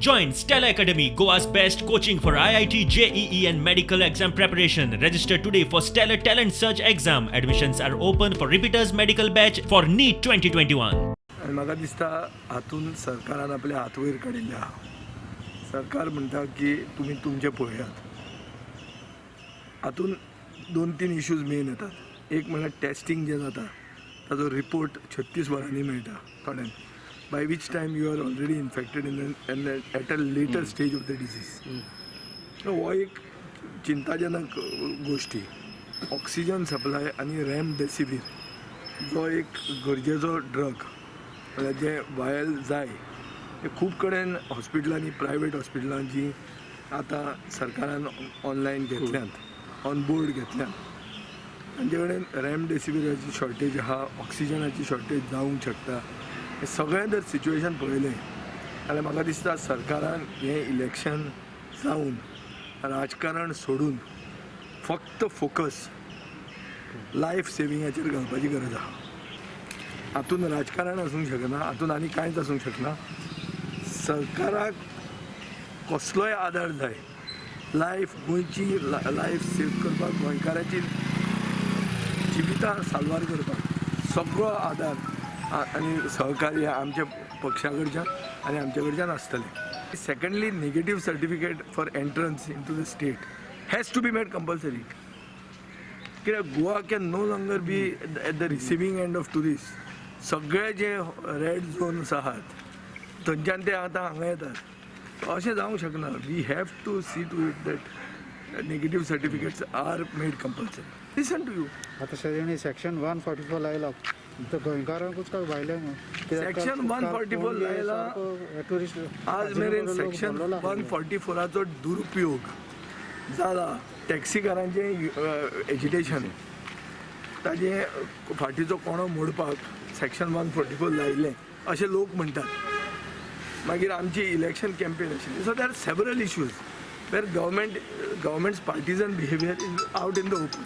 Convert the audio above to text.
Join Stellar Academy, Goa's best coaching for IIT, JEE and medical exam preparation. Register today for Stellar Talent Search exam. Admissions are open for repeaters medical batch for NEET 2021. आनी म्हाका दिसता हातून सरकारान आपले हात वयर काडिल्ले आहा. सरकार म्हणटा की तुमी तुमचें पळयात. हातून 2-3 इश्यूज मेन येतात. एक म्हणल्यार टेस्टींग जें जाता ताजो रिपोर्ट 36 वरांनी मेळटा थोड्यांक, by which time you are already infected in at a later stage of the disease. हो एक चिंताजनक गोश्टी. ऑक्सिजन सप्लाय आनी रेमडेसिवीर जो एक गरजेचो ड्रग म्हणल्यार जें वायल जाय ते खूब कडेन हॉस्पिटलांनी, प्रायवेट हॉस्पिटलां जीं आतां सरकारान ऑनलायन घेतल्यांत, ऑन बोर्ड घेतल्यांत, तांचे कडेन रेमडेसिवीराची शॉर्टेज आहा, ऑक्सिजनाची शॉर्टेज जावंक शकता. हें सगळें जर सिच्युएशन पळयलें जाल्यार म्हाका दिसता सरकारान हें इलेक्शन जावन राजकारण सोडून फक्त फोकस लायफ सेविंगाचेर घालपाची गरज आहा. हातून राजकारण आसूंक शकना, हातून आनी कांयच आसूंक शकना. सरकाराक कसलोय आदार जाय, लायफ गोंयची लायफ सेव करपाक, गोंयकाराची जिवितां साल्वार करपाक सगळो आदार आनी सहकार्य आमच्या पक्षा कडच्यान आनी आमच्या कडच्यान आसतलें. Secondly, negative certificate for entrance into the state has to be made compulsory. कित्याक Goa can no longer be at the receiving end of tourist. सगळे जे रेड झोन्स आहात थंयच्यान ते आतां हांगा येतात, अशें जावंक शकना. We have to see to it that negative certificates are made compulsory. Listen to you. आता तेणी सेक्शन 144 लायला तर गोंयकारांकूच काय भायल्यांक? Section 144 लायला. टुरिस्ट आज मेरेन सेक्शन 144चो दुरुपयोग जाला. टॅक्सीकारांचें एजिटेशन, ताजें फाटीचो कोणो मोडपाक सेक्शन 144 लायिल्लें अशें लोक म्हणटात. मागीर आमची इलेक्शन कॅम्पेन आशिल्ली. So there are several issues where government's partisan behaviour is out in the open.